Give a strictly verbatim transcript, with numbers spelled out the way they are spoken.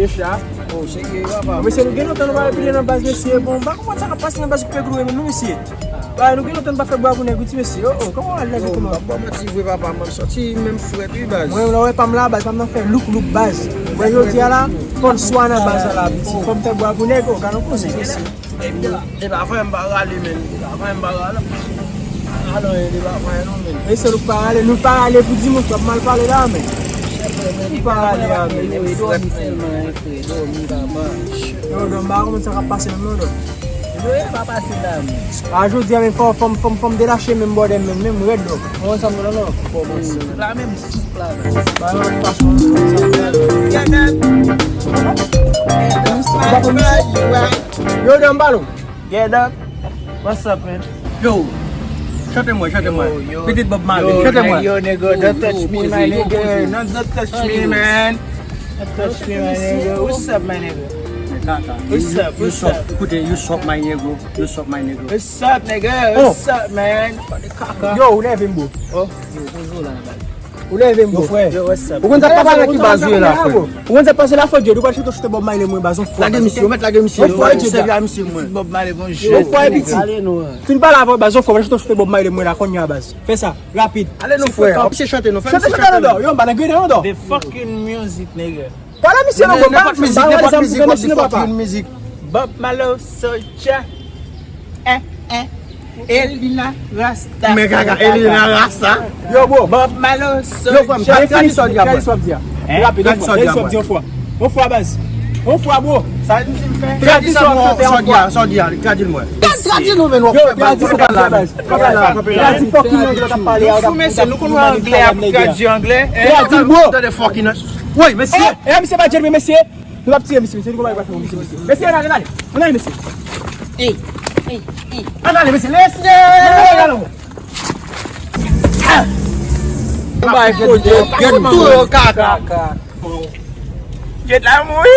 Mesye, nou gen lontan nou pa pile nan baz, mesye. Bon, m pa konprann sa k ap pase nan baz Koupe Gwo menm non, mesye. Ba, nou gen lontan nou pa fè bwa pou nèg wi, ti mesye. Oh, oh, kòman w al leve kòman? M ap ba w manti vre, papa, mwen m sòti menm frèt wi, baz. Mwen, lè w wè pa m la, baz, pa m nan fè louk louk, baz. Mwen, jodi a la, fò n swa nan baz la, la, piti. Fò m fè bwa pou nèg, oh, gade yon koze, mesye. Epa, epa, frè m pa rale, men. Epa, frè m pa rale. Alò, epa, frè non, men. Mesye, nou pa rale, nou pa rale pou dimanch, w ap mal pale la, men. Nou pa rale a, men. Yo, Don, m pa konn sa k ap pase menm non, Don. Yo, e pa pase la, men. A, jodi a, men, fò, fò m, fò m, fò m delache menm bòdè m menm, menm rèd, Don. Ou konn sa m vle, non? Kòmanse. La menm soup la, men. Ba, yon fason, sa. Yo, Don, m pale w. Get up. What's up, man? Yo, chante mwen, chante mwen. Yo, yo. Pitit Bob Marley, yo, chante mwen. Yo, nigga, don't touch me, my nigga. No, don't touch me, man. Don't touch me, my nigga. What's up, my nigga? What's up, what's up? Koute, you suck my nigga. You suck my nigga. What's up, nigga? What's up, man? Yo, ou nève m, bro. Oh, yo, bonjou la, baz. Ou leve m, bro. Yo, frè. Yo, what's up? Ou konn sa k pase la ki baz ou ye la, frè? Ou konn sa k pase la, Fodje? Ou pral chita choute Bob Marley mwen baz yon fwa. Lage misye, ou mèt lage misye, mwen. Yon fwa, piti. Lage misye, mwen. Bob Marley, bon jèn. Yon fwa, piti. Ale nou. Fin pale avè w baz yon fwa, ou pral chita choute Bob Marley mwen la, kounye a baz. Fè sa, rapid. Ale nou, frè. Misye chante, non, fè misye chante, non. Yo, m pa nan grennen, non. The fucking music, nigga. Pale misye non, bro. Nenpòt mizik, nenpòt mizik, w ap di fucking mizik. Bob Marley, Soulja. Eh, eh. Elina Rasta. Men kaka, Elina Rasta. Yo, bro. Bob Marley, Soulja. Yo, frè m, tradi sa w di a, bro. Tradi sa w di a. Rapid, tradi sa w di a, bro. Yon fwa, baz. Yon fwa, bro. Sa di m fè. Tradi sa w di a, tradi l mwen. Tradi nou, men, w ap fè baz. Yo, tradi sa w di a, baz. Tradi fucking anglè w ap pale a. Nou fou, mesye, nou konn wè anglè ap tradui anglè. Tradi l, bro. Tande fucking. Woy, mesye. Eh, eh, misye pa djèl, men mesye. Nou p ap tire misye, mesye, nou konn pa fè misye, mesye. Mesye, ann ale, ann ale. Ann ale, mesye. Ey, ey, ey. Ann ale, mesye. Mesye, ann ale. Ou bay foto, gen tou yo kaka. Get la mouri.